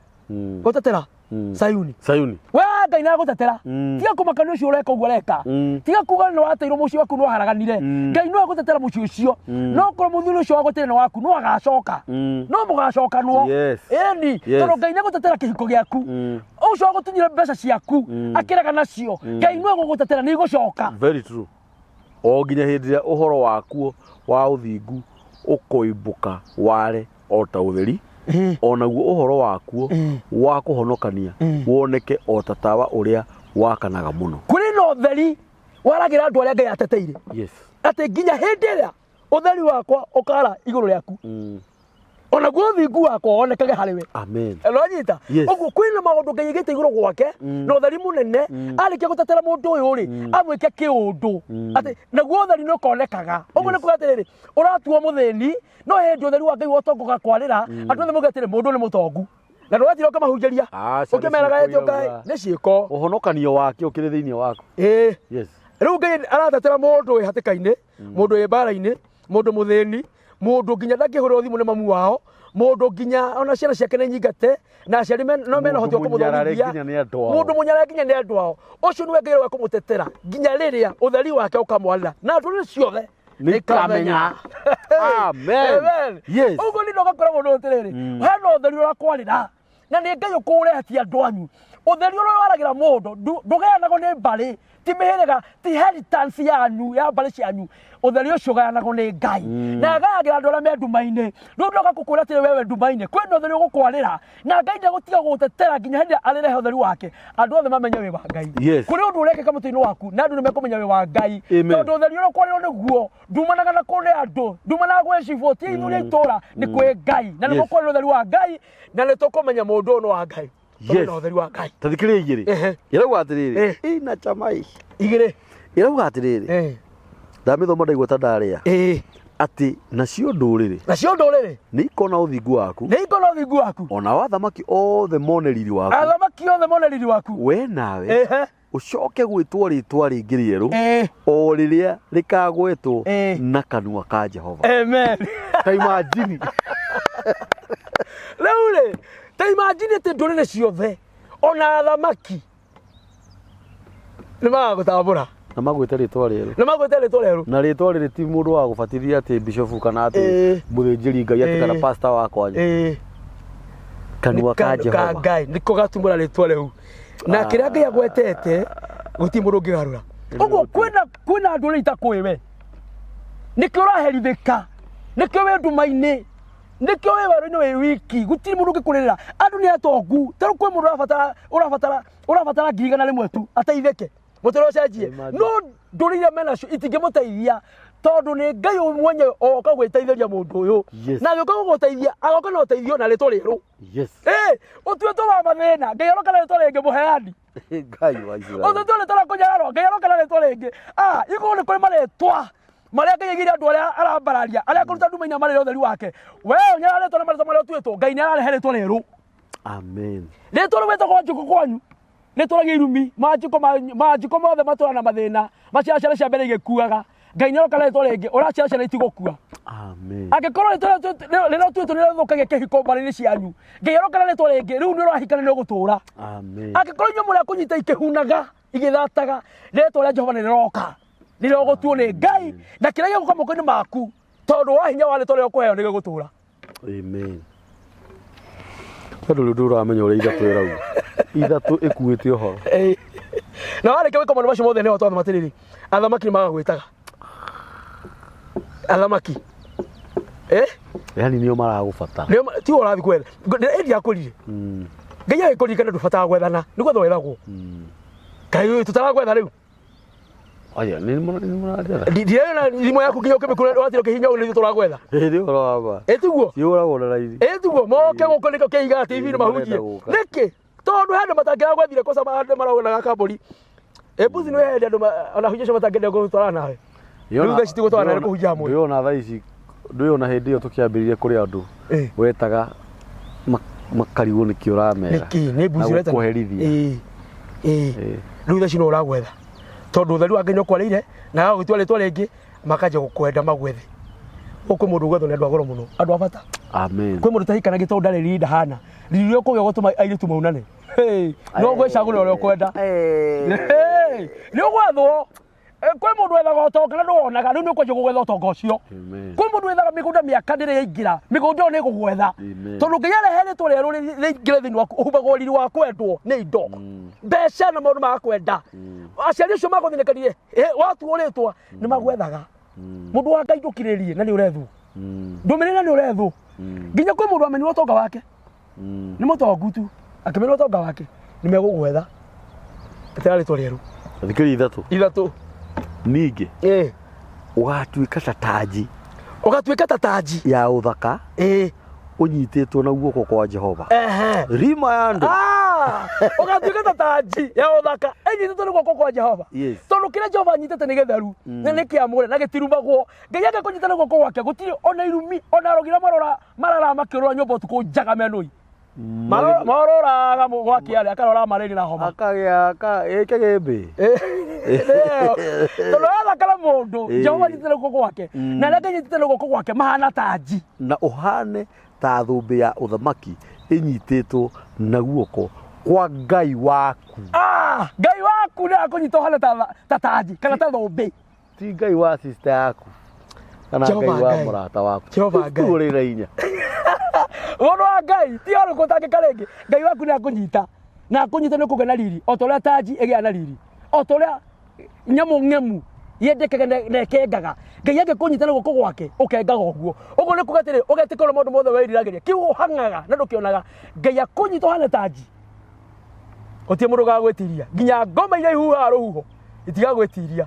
gũtetera. Sayuni. Sayuni. We Ngai nĩagũtetera. Tiga kũmaka nĩ ũcio ũreka ũguo areka. Tiga kuga nĩ wateirwo mũciĩ waku nĩ waharaganire. Ngai no agũtetera mũciĩ ũcio. No korwo mũthuri ũcio wagũteire nĩ waku no agacoka. No mũgacokanwo. Yes. Ĩni. Yes. Tondũ Ngai nĩagũtetera kĩhiko gĩaku. Ũcio wagũtunyire mbeca ciaku akĩrega nacio. Ngai no egũgũtetera nĩ igũcoka. Very true. O nginya hĩndĩ ĩrĩa ũhoro wakuo wa ũthingu ũkoimbũka ware o ta ũtheri, o naguo ũhoro wakuo wa kũhonokania woneke o ta tawa ũrĩa wakanaga mũno. Kũrĩ na ũtheri waragĩra andũ arĩa Ngai ateteire. Yes. Atĩ nginya hĩndĩ ĩrĩa ũtheri wakwa ũkara igũrũ rĩaku. Onaguo ũthingu wakwa wonekage harĩ we. Amen. Ũranyita? Yes. Ũguo kwĩna maũndũ Ngai aigĩte igũrũ gwake na ũtheri mũnene arĩkia gũtetera mũndũ ũyũ rĩ amwĩke kĩũndũ atĩ naguo ũtheri nĩ ũkonekaga. Ũguo nĩ kuga atĩrĩrĩ ũratuo mũthĩni no hĩndĩ ũtheri wa Ngai wa ũtonga ũgakwarĩra andũ othe mauge atĩrĩ mũndũ ũyũ nĩ mũtongu na ndũgatira ũkĩmahunjĩria Aca, nĩ ũkĩmeraga ciĩko ĩtĩ ũkaĩ irauga. nĩ ciĩko. Ũhonokanio wake ũkĩrĩ thĩinĩ waku. Ĩĩ. Yes. Rĩu Ngai aratetera mũndũ wĩ hatĩka-inĩ, mũndũ wĩ mbara-inĩ, mũndũ mũthĩni, mũndũ nginya ndangĩhũrĩrwo thimũ nĩ mamu wao, mũndũ nginya ona ciana ciake nĩ nyingate na aciari no mena ũhoti wa Mũndũ mũnyarare kũmũthomithia. nginya nĩ andũ ao. Mũndũ mũnyarare nginya nĩ andũ ao. Ũcio nĩwe Ngai aroka kũmũtetera nginya rĩrĩa ũtheri wake ũkamwarĩra na ndũrĩrĩ ciothe Nĩ ikamenya. Amen. Amen. Yes. Ũguo nĩ ndoka kwĩra mũndũ atĩrĩrĩ, hena ũtheri ũrakwarĩra na nĩ Ngai ũkũũrehe ti andũ anyu. Ũtheri ũrĩa waragĩra mũndũ ndũgayanagwo nĩ mbarĩ, ti mĩhĩrĩga, ti inheritance yanyu ya mbarĩ cianyu. Ũtheri ũcio ũgayanagwo nĩ Ngai na agayagĩra andũ arĩa me nduma-inĩ. Rĩu ndoka gũkwĩra atĩrĩ wewe nduma-inĩ kwĩna ũtheri ũgũkwarĩra na Ngai ndegũtiga gũgũtetera nginya hĩndĩ ĩrĩa arĩrehe ũtheri wake andũ othe mamenye wĩ wa Ngai. Yes. Kũrĩ ũndũ ũrekĩka mũtwe-inĩ waku na andũ nĩ mekũmenya wĩ wa Ngai. Amen. Tondũ ũtheri ũrĩa ũkwarĩrwo nĩguo ndumanaga na kũrĩ andũ, ndumanaga gwĩ cibũ, ti ithuri a itũra, nĩ kwĩ Ngai. Na nĩ Yes. gũkwarĩrwo ũtheri wa Ngai na nĩ tũkũmenya mũndũ ũyũ nĩ wa Ngai. Tondũ Yes. na ũtheri wa Ngai. Ta thikĩrĩria igĩrĩ. Ehe. Ĩrauga atĩrĩrĩ. Eh. Ina chama ĩ. Igĩrĩ. Ĩrauga atĩrĩrĩ. Eh. Ndamĩthoma ndaigua ta ndarĩa. Eh. Atĩ nacio ndũrĩrĩ Nacio ndũrĩrĩ nĩ ikona ũthingu waku nĩ ikona ũthingu waku. ona wa athamaki othe mone riri waku. Athamaki othe mone riri waku. We nawe Ehe. ũcoke gwĩtwo rĩtwa rĩngĩ rĩerũ Eh. o rĩrĩa rĩkagwetwo Eh. na kanua ka Jehova. Amen. Ta imagine. Rĩu rĩ, ta imagine atĩ ndũrĩrĩ ciothe ona athamaki nĩ magagũtambũra Na magwĩte rĩtwa rĩerũ. na magwĩte rĩtwa rĩerũ. Na rĩtwa rĩrĩ ti mũndũ wa gũbatithia atĩ bishofu kana atĩ Eh. mũthĩnjĩri Ngai atĩ kana Eh. pastor wa kwanyu. Eh. Kanua ka Ka Jehova. Ngai nĩko gatumũra rĩtwa rĩu na kĩrĩa Ngai agwetete gũtirĩ mũndũ ũngĩgarũra. Ũguo kwĩna ndũrĩrĩ itakũĩ we, nĩkĩo ũraherithĩka, nĩkĩo wĩ nduma-inĩ, nĩkĩo wĩ werũ-inĩ wĩ wiki, gũtirĩ mũndũ ũngĩkũrĩrĩra. Andũ nĩ atongu, ta rĩu kwĩ mũndũ ũrabatara 100,000 tu ateithĩke mũtũrĩre ũcenjie, Imagine. no ndũrĩrĩ iria menacio itingĩmũteithia tondũ nĩ Ngai mwenyewe oka gwĩteithĩria mũndũ ũyũ. Yes. Na agĩũka gũgũteithia agoka na ũteithio na rĩtwa rĩerũ. Yes. Eh, ũtuĩtwo wa mathĩna, Ngai aroka na rĩtwa rĩngĩ mũheani. Ngai wa Isiraeli. Ũtuĩtwo rĩtwa rĩa kũnyararwo, Ngai aroka na rĩtwa rĩngĩ. Ah, igũrũ nĩ kũrĩ marĩtwa marĩa Ngai aigĩire andũ arĩa arambararia, arĩa akũruta nduma-inĩ amarĩre ũtheri wake. We ũnyararĩtwo na marĩtwa marĩa ũtuĩtwo, Ngai nĩ ararehe rĩtwa rĩerũ. Amen. Rĩtwa rĩu wĩtagwo Wanjikũ kwanyu rĩtũragia irumi, manjiko manjiko mothe matũra na mathĩna, maciara ciana cia mbere igĩkuaga. Ngai nĩ aroka na rĩtwa rĩngĩ, ũraciara ciana itigũkua. Amen. Angĩkorwo rĩtwa rĩrĩa ũtuĩtwo nĩ rĩthũkagia kĩhiko mbarĩ-inĩ cianyu, Ngai aroka na rĩtwa rĩngĩ, rĩu nĩ ũrahikana nĩ ũgũtũra. Amen. Angĩkorwo inyuĩ mũrĩa kũnyita ikĩhunaga, igĩthataga, rĩtwa rĩa Jehova nĩ rĩroka. Rĩrĩa ũgũtuo nĩ Ngai, na kĩrĩa gĩgũka moko-inĩ maku, tondũ wa hinya wa rĩtwa rĩrĩa ũkũheo nĩ gĩgũtũra. Amen. Tondũ rĩu ndũramenya ũrĩa ithatũ ĩrauga. Ithatũ ĩkuĩte ũhoro. Eh. Na warĩkia gwĩka maũndũ macio mothe nĩho twathoma atĩrĩrĩ, athamaki nĩ magagwĩtaga. Athamaki. Eh? Yaani nĩo maragũbatara. Nĩo tiwe ũrathiĩ gwetha. Ĩndĩ akwĩrire. Ngai agĩkũririkana ndũbataraga gwethana, nĩ gwetha wethagwo. Ngai ũyũ tũtaragwetha rĩu. Aya, nĩ mũranjetha. Ndirona thimũ yaku nginya ũkĩmĩkura watira ũkĩhihinya ũguo nĩ ithuĩ tũragwetha. Ĩ nĩ ũhoro wa ma. Ĩ tiguo? Ciũragwo na raithi. Ĩ tiguo? Moke gũkũ nĩkĩo kĩigaga TV Ĩ, na mahunjie. marenda gũka. Nĩkĩ? Tondũ he andũ matangĩragwethire kosa andũ maraunaga kambũri. Ĩ mbuzi nĩ hĩndĩ andũ ona hunjia acio matangĩenda gũtwarana nawe. Rĩu thaa ici tigũtwarana nĩ kũhunjia hamwe. Ndũyona thaa ici, ndũyona hĩndĩ ĩyo tũkĩambĩrĩria kũrĩ andũ Ĩ. wetaga makarigwo nĩkĩ ũramera. Nĩkĩ? Nĩ mbuzi Na ũretana. gũkũherithia. Ĩ. Ĩ. Ĩ. Rĩu thaa ici no ũragwetha. Tondũ ũtheri wa Ngai nĩ ũkwarĩire na agagũtua rĩtwa rĩngĩ makanjia gũkwenda magwethe. Gũkũ mũndũ gwethwo nĩ andũ a goro mũno, andũ a bata. Amen. Kwĩ mũndũ ũtahikanagia tondũ ndarĩ riri ndahana. Riri ũrĩa ũkũgĩa gũtũma airĩtu maunane. Hey, no gwĩcagũra ũrĩa ũkwenda. Hey, nĩ ũgwethwo. Kwĩ mũndũ wethaga ũtonga na ndũwonaga, rĩu nĩ ũkwanjia gũgwetha ũtonga ũcio. Amen. Kwĩ mũndũ wethaga mĩgũnda mĩaka ndĩrĩ yaingĩra, mĩgũnda ĩyo nĩ ĩgũgwetha. Amen. Tondũ Ngai arehe rĩtwa rĩerũ rĩingĩre thĩinĩ waku, ũhumbagwo riri wa kwendwo nĩ indo. Mbeca na maũndũ ma kwenda. Aciari acio magũthinĩkanire, watuo rĩtwa, nĩ magwethaga. Mũndũ wa Ngai ndũkirĩrĩrie na nĩ ũrethwo. Ndũmĩrĩra nĩ ũrethwo. Nginya kwĩ mũndũ wamenyire ũtonga wake. Nĩ mũtongu tu, akĩmenya ũtonga wake, nĩ megũgwetha. Etera rĩtwa rĩerũ. Thikĩrĩria ithatũ. Ithatũ. Ningĩ ũgatuĩka ta tanji. Ũgatuĩka ta tanji. Ya ũthaka. Ũnyitĩtwo na guoko kwa Jehova. Rima ya andũ. Ũgatuĩka ta tanji ya ũthaka ĩnyitĩtwo nĩ guoko kwa Jehova. Yes. Tondũ kĩrĩa Jehova anyitĩte nĩ gĩtheru, na nĩ kĩamũre na gĩtirumagwo. Ngai angĩkũnyita na guoko gwake gũtirĩ ona irumi ona arogi arĩa marora mararaga makĩũrũra nyũmba ũtukũ njaga menũi. Maroraga gwake arĩa akarora marĩri na homa. Akagĩa ka ĩke gĩmbĩ. Tondũ arathakara mũndũ, Jehova anyitĩte na guoko gwake. Na arĩa angĩ anyitĩte na guoko gwake mahana tanji. Na ũhane ta thũmbĩ ya ũthamaki ĩnyitĩtwo na guoko kwa Ngai waku. Ngai waku nĩ akũnyita ũhane ta tanji kana ta thũmbĩ. Ti Ngai wa sister yaku kana Ngai wa mũrata waku. Jehova Ngai. Ũrĩ na inya. Mũndũ wa Ngai ti ũrũ gũtangĩka rĩngĩ. Ngai waku nĩ akũnyita. Na akũnyita nĩ ũkũgĩa na riri o ta ũrĩa tanji ĩgĩaga na riri. O ta ũrĩa nyamũ ng'emu yendekaga na ĩkengaga. Ngai angĩkũnyita na guoko gwake ũkengaga ũguo. Ũguo nĩ kuga atĩrĩ, ũgetĩkĩrwo maũndũ mothe weriragĩria. Kĩu ũhang'aga na ndũkĩonaga. Ngai akũnyita ũhane tanji. Gũtirĩ mũndũ ũgagwĩtiria. Nginya ngoma iria ihuhaga rũhuho itigagwĩtiria.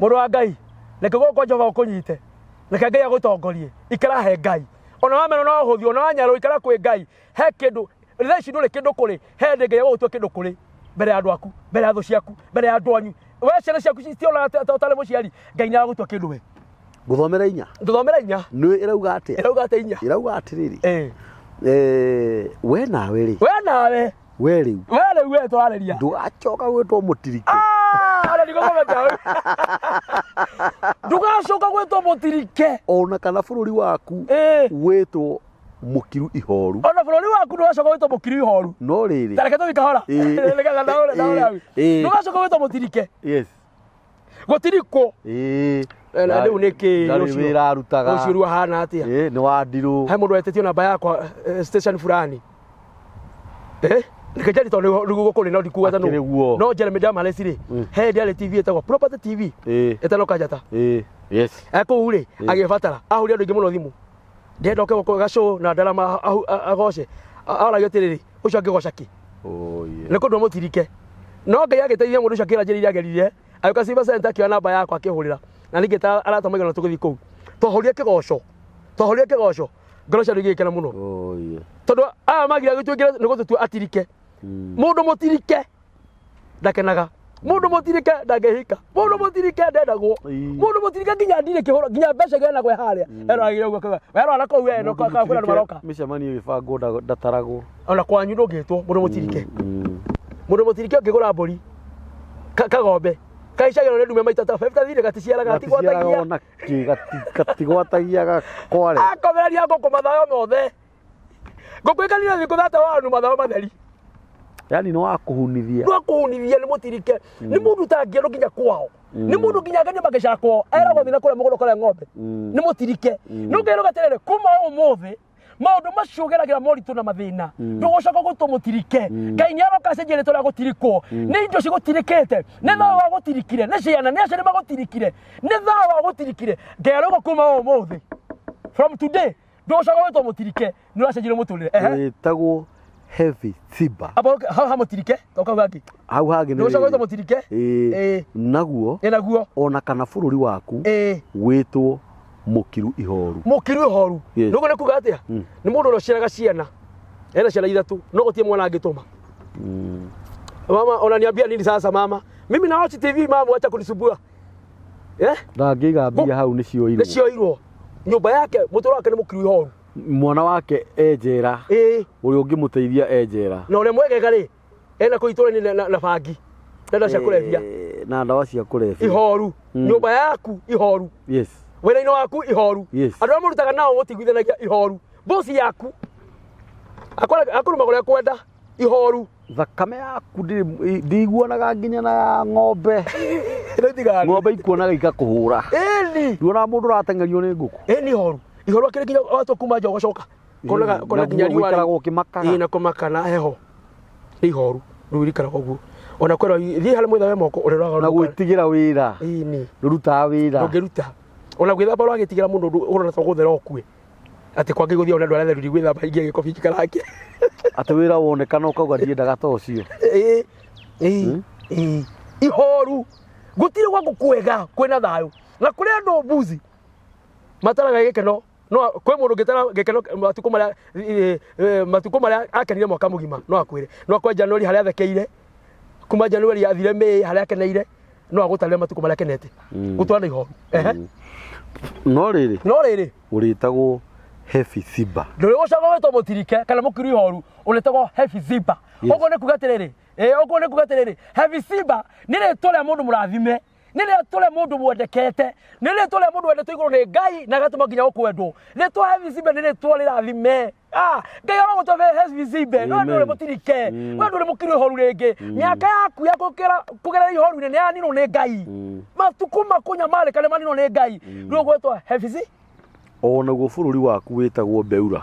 Mũndũ wa Ngai, reke guoko kwa Jehova gũkũnyite. Reke Ngai agũtongorie. Ikara he Ngai. Ona wamenwo no ũhũthio, ona wanyarwo, ikara kwĩ Ngai. He kĩndũ, thaa ici ndũrĩ kĩndũ kũrĩ, he hĩndĩ Ngai agũgũtua kĩndũ kũrĩ. Mbere ya andũ aku, mbere ya thũ ciaku, mbere ya andũ anyu. We ciana ciaku citionaga ta ũtarĩ mũciari, Ngai nĩ aragũtua kĩndũ we. Ngũthomera inya. Ngũthomera inya. Nĩ ĩrauga atĩa? Ĩrauga atĩa inya? Ĩrauga atĩrĩrĩ. We nawe rĩ. We nawe. We rĩu. We rĩu we tũrarĩria. Ndũgacoka gwĩtwo mũtirike. Ona ndigũthomete hau. Ndũgacoka gwĩtwo mũtirike. Ona kana bũrũri waku wĩtwo mũkiru ihoru. Ona bũrũri waku ndũgacoka gwĩtwo mũkiru ihoru. No rĩrĩ. Ta reke tũthiĩ kahora. Nĩgetha ndaũre ndaũre hau. Ndũgacoka gwĩtwo mũtirike. Yes. Gũtirikwo. Na rĩu nĩ kĩ Ndarĩ wĩra arutaga. Ũcio rĩu ahana atĩa? Nĩ wa ndirũ. He mũndũ wetĩtio namba yakwa station fulani. Reke njari tondũ nĩguo gũkũ no ndikuga ta nũ. No Jeremy Damaris rĩ, he hĩndĩ yarĩ TV ĩtagwo Property TV. Ĩtano Kanjata. Yes. Kũu rĩ, agĩbatara. Ahũrire andũ aingĩ mũno thimũ. Ndĩrenda oke gũkũ gacũ na ndarama agoce. Aragio atĩrĩrĩ, ũcio angĩgoca kĩ? Nĩ kũndũ mũtirike. No Ngai agĩteithia mũndũ ũcio akĩra njĩra iria agerire. Agĩũka Silver Center akĩoya namba yakwa akĩhũrĩra. Na ningĩ ta arata maigana tũgĩthiĩ kũu. Twahũrire kĩgoco. Twahũrire kĩgoco. Ngoro cia andũ igĩkena mũno. Tondũ aya magira gũtuĩkĩra nĩ gũtũtua atirike. Mũndũ mũtirike ndakenaga. Mũndũ mũtirike ndangĩhika. Mũndũ mũtirike ndendagwo. Mũndũ mũtirike nginya ndirĩ kĩhũro, nginya mbeca igeanagwo harĩa. Eroragĩra ũguo akauga, werora na kũu we, no kwĩna andũ maroka. Mĩcemanio ĩgĩbangwo ndataragwo. Ona kwanyu ndũngĩtwo mũndũ mũtirike. Mũndũ mũtirike ũngĩgũra mbũri kagombe kaicagĩrwo nĩ ndume maita ta 5 gaticiaraga gatigwatagia. Ona kĩ gatigwatagia gakware. Akomereria ngũkũ mathayo mothe. Ngũkũ ĩkanina thikũ thate wanu mathayo matheri. Yani nĩ wa kũhunithia. Nĩ wa kũhunithia nĩ mũtirike. Nĩ mũndũ ũtangĩendwo nginya kwao. Nĩ mũndũ nginya angĩthiĩ magĩcara kwao. Eragwo thiĩ na kũrĩa mũgũnda ũkarĩa ng'ombe. Nĩ mũtirike. Nĩ ũkerwo atĩrĩrĩ, kuma ũmũthĩ maũndũ macio ũgeragĩra moritũ na mathĩna ndũgũcoka gũtwo mũtirike. Ngai nĩ aroka acenjie rĩtwa rĩa gũtirikwo. Nĩ indo cigũtirikĩte, nĩ thayũ wa gũtirikire, nĩ ciana, nĩ aciari magũtirikire, nĩ thayũ wa gũtirikire. Ngai aroka kuma ũmũthĩ, from today ndũgũcoka gwĩtwo mũtirike, nĩ ũracenjirie mũtũrĩre. Wĩtagwo Heavy Simba. Hau ha mũtirike, toka hau hangĩ. Hau hangĩ nĩ Ndũgũcoka gwĩtwo mũtirike. Naguo. Naguo. Ona kana bũrũri waku wĩtwo mũkiru ihoru. Mũkiru ihoru. Nĩguo nĩ kuga atĩa? Nĩ mũndũ ũrĩa ũciaraga ciana. Ena ciana ithatũ, no gũtirĩ mwana angĩtũma. Mama, unaniambia nini sasa mama? Mimi na watch TV mama, acha kunisumbua. Ndangĩiga mbia hau nĩ cioirwo. Nĩ cioirwo. Nyũmba yake, mũtũrĩre wake nĩ mũkiru ihoru. Mwana wake e njera. Ũrĩa ũngĩmũteithia e njera. Na ũrĩa mwegega rĩ, ena kũu itũũra-inĩ na bangi. Na ndawa cia kũrebia. Na ndawa cia kũrebia. Ihoru. Nyũmba yaku ihoru. Yes. Wĩra-inĩ waku ihoru. Yes. Andũ arĩa mũrutaga nao mũtiguithanagia, ihoru. Bosi yaku akũrumaga ũrĩa kwenda, ihoru. Thakame yaku ndĩiguanaga nginya na ya ng'ombe. Nĩ tiganu. Ng'ombe ikuonaga ikakũhũra. Ĩni. Nduonaga mũndũ ũrateng'erio nĩ ngũkũ. Ĩni, ihoru, ihoru akĩrĩ nginya watua kuma nja ũgacoka konaga kona nginya Naguo riũa gũikaraga ũkĩmakaga. Ĩĩ, na kũmaka na heho nĩ ihoru. Rĩu rikaraga ũguo ona kwĩrwo thiĩ harĩa mwĩthabe moko ũrĩroraga. Na gwĩtigĩra wĩra. Ĩni. Ndũrutaga wĩra. Ndũngĩruta ona gwĩthamba, ũragĩtigĩra mũno ũndũ ũrona ta gũthera ũkue atĩ kwangĩ gũthiĩ ona andũ arĩa atheru ndigwĩthamba ingĩ gĩkobi njikarake. Atĩ wĩra wonekana ũkauga ndiendaga ta ũcio. Ĩĩ, ĩĩ, ĩĩ. Ihoru, gũtirĩ gwaku kwega kwĩna thayũ na kũrĩ andũ mbuzi mataraga gĩkeno. No kwĩ mũndũ ũngĩtara gĩkeno matukũ marĩa matukũ marĩa akenire mwaka mũgima, no akwĩre no akwe January harĩa athekeire, kuma January athire May harĩa akeneire, no agũtarĩre matukũ marĩa akenete. Gũtwarana ihoru. Ehe. No rĩrĩ, No rĩrĩ, ũrĩtagwo Hefisiba. Ndũrĩ gũcoka gwĩtwo mũtirike kana mũkiru ihoru, ũrĩtagwo Hefiziba. Yes. Ũguo nĩ kuga atĩrĩrĩ, ũguo nĩ kuga atĩrĩrĩ, Hefiziba nĩ rĩtwa rĩa mũndũ mũrathime, nĩ rĩtwa rĩa mũndũ mwendekete, nĩ rĩtwa rĩa mũndũ wendetwo igũrũ nĩ Ngai na agatũma nginya gũkwendwo. Rĩtwa Hefiziba nĩ rĩtwa rĩrathime. Ah, Ngai arogũtua Hefiziba. No Amen. ndũrĩ mũtirike, we ndũrĩ mũkiru ihoru rĩngĩ. Mĩaka yaku ya gũkĩra kũgerera ihoru-inĩ nĩ yaninwo nĩ Ngai. Matukũ makũnyamarĩka nĩ maninwo nĩ Ngai. Rĩu ũgwĩtwo Hefizi. O naguo bũrũri waku wĩtagwo Beura.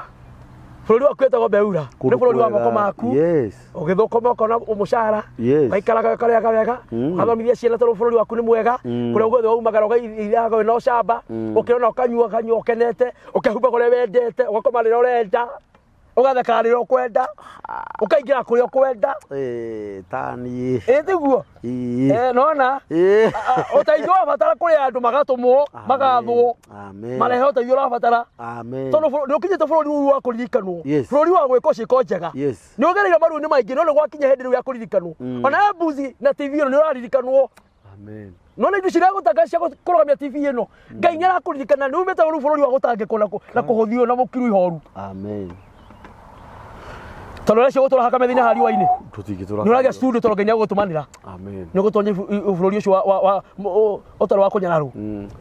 Bũrũri waku wĩtagwo Beura nĩ Kũndũ bũrũri wa kwega. moko maku. Yes. Ũgĩthũkũma ũkona mũcara. Yes. Ũgaikaraga ũkarĩaga wega. Ũgathomithia ciana tondũ bũrũri waku nĩ mwega. Kũrĩa guothe waumagara ũgaithiaga wĩna ũcamba. Ũkĩona ũkanyua ũkanyua ũkenete, ũkehumbaga ũrĩa wendete, ũgakoma rĩrĩa ũrenda, ũgathekaga rĩrĩa ũkwenda, ũkaingĩra kũrĩa ũkwenda. Taniĩ. Ĩ tiguo? Ĩĩ. Nona Ĩĩ. Ũteithio wabatara kũrĩ andũ magatũmwo, magathwo, Amen. marehe ũteithio ũrabatara. Amen. Tondũ nĩ ũkinyĩte bũrũri ũyũ wa kũririkanwo. Yes. Bũrũri wa gwĩkwo ciĩko njega. Yes. Nĩ ũgereire maruo-inĩ maingĩ, no nĩ gwakinya hĩndĩ rĩu ya kũririkanwo. Ona mbuzi na TV ĩno nĩ ũraririkanwo. Amen. Nona indo ciria gũtanga cia kũrũgamia TV ĩno, Ngai nĩ arakũririkana nĩ umĩte rĩu bũrũri wa gũtangĩkwo na kũhũthio na mũkiru ihoru. Amen. Tondũ ũrĩa gũtũra hakame thĩinĩ harĩa riũa-inĩ, Tũtingĩtũra. nĩ ũragĩa studio tondũ Ngai nĩ agũgũtũmanĩra. Amen. Nĩ ũgũtonya bũrũri ũcio ũtarĩ wa kũnyararwo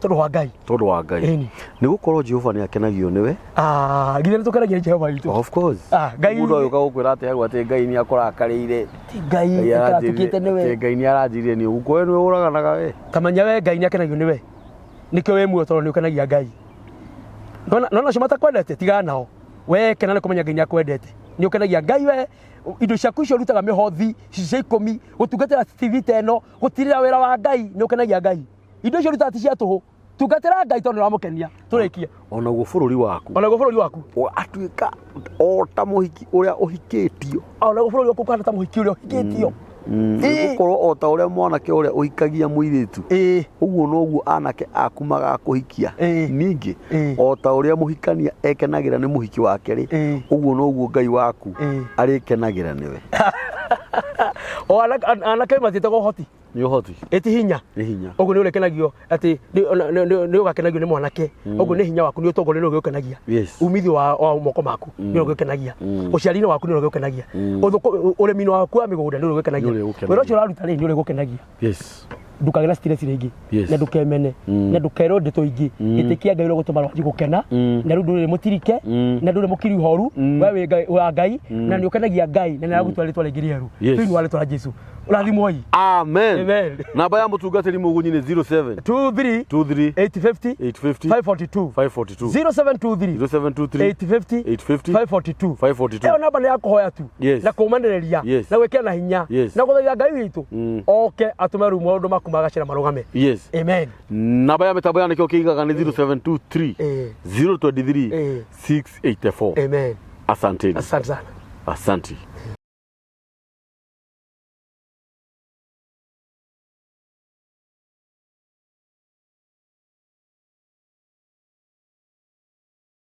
tondũ wa Ngai. Tondũ wa Ngai. Ĩni. Nĩ gũkorwo Jehova nĩ akenagio nĩwe. Ah, githĩ nĩ tũkenagia nĩ Jehova witũ? Of course. Ah, Ngai- Mũndũ agĩũka gũkwĩra atĩ hau atĩ Ngai nĩ akũrakarĩire. Ti Ngai ĩkatukĩte nĩwe. Atĩ Ngai nĩ aranjĩrire nĩ ũguo. We nĩwe ũraganaga we. Kamenya we Ngai nĩ akenagio nĩwe, nĩkĩo wĩ muoyo, tondũ nĩ ũkenagia Ngai. Nona acio matakwendete, tigana nao. We kena nĩ kũmenya Ngai nĩ akwendete, nĩ ũkenagia Ngai. We indo ciaku icio ũrutaga, mĩhothi, cia ikũmi, gũtungatĩra TV ta ĩno, gũtirĩra wĩra wa Ngai, nĩ ũkenagia Ngai. Indo icio ũrutaga ti cia tũhũ. Tungatĩra Ngai tondũ nĩ ũramũkenia. Tũrĩkie. Onaguo bũrũri waku. Onaguo bũrũri waku. Atuĩka o ta mũhiki ũrĩa ũhikĩtio. Onaguo bũrũri waku ũkahana ta mũhiki ũrĩa ũhikĩtio. Nĩ gũkorwo o ta ũrĩa mwanake ũrĩa ũhikagia mũirĩtu, ũguo noguo anake aku magakũhikia. Ningĩ o ta ũrĩa mũhikania ekenagĩra nĩ mũhiki wake rĩ, ũguo noguo Ngai waku arĩkenagĩra nĩwe. O anake matiĩtagwo ũhoti. Nĩ ũhoti. Ĩti hinya. Nĩ hinya. Ũguo nĩ ũrĩkenagio atĩ nĩ ũgakenagio nĩ mwanake. Ũguo nĩ hinya waku, nĩ ũtongoria, nĩ ũgĩũkenagia. Umithio wa moko maku nĩ ũgĩũkenagia. Ũciari-inĩ waku nĩ ũrĩgũkenagia. Ũrĩmi-inĩ waku wa mĩgũnda nĩ ũrĩgũkenagia. Nĩ ũrĩgũkenagia. Wĩra ũcio ũraruta rĩ, nĩ ũrĩgũkenagia. Ndũkagĩe na stress rĩngĩ. Na ndũkemene na ndũkerwo ndeto ingĩ. Ĩtĩkia Ngai ũrĩa ũgũtũma rwanji gũkena. Na rĩu ndũrĩ mũtirike na ndũrĩ mũkiru ihoru. We wĩ Ngai wa Ngai na nĩ ũkenagia Ngai na nĩ aragũtua rĩtwa rĩngĩ rĩerũ. Thĩinĩ wa rĩtwa rĩa Jesu, ũrathimwo i. Amen. Amen. Namba ya mũtungatĩri Mũgunyi nĩ 07 23 23 850 850 542. 542. 0723 0723 850 850 542. 542. Ĩyo namba nĩ ya kũhoya tu. Na kũmanĩrĩria na gwĩkĩra na hinya na gũthaitha Ngai witũ oke atũme rĩu maũndũ maku magacĩra marũgame. Amen. Namba ya mĩtambo ya nĩkĩo kĩigaga nĩ 0723 023 684. Amen. Asanteni. Asante sana. Asante.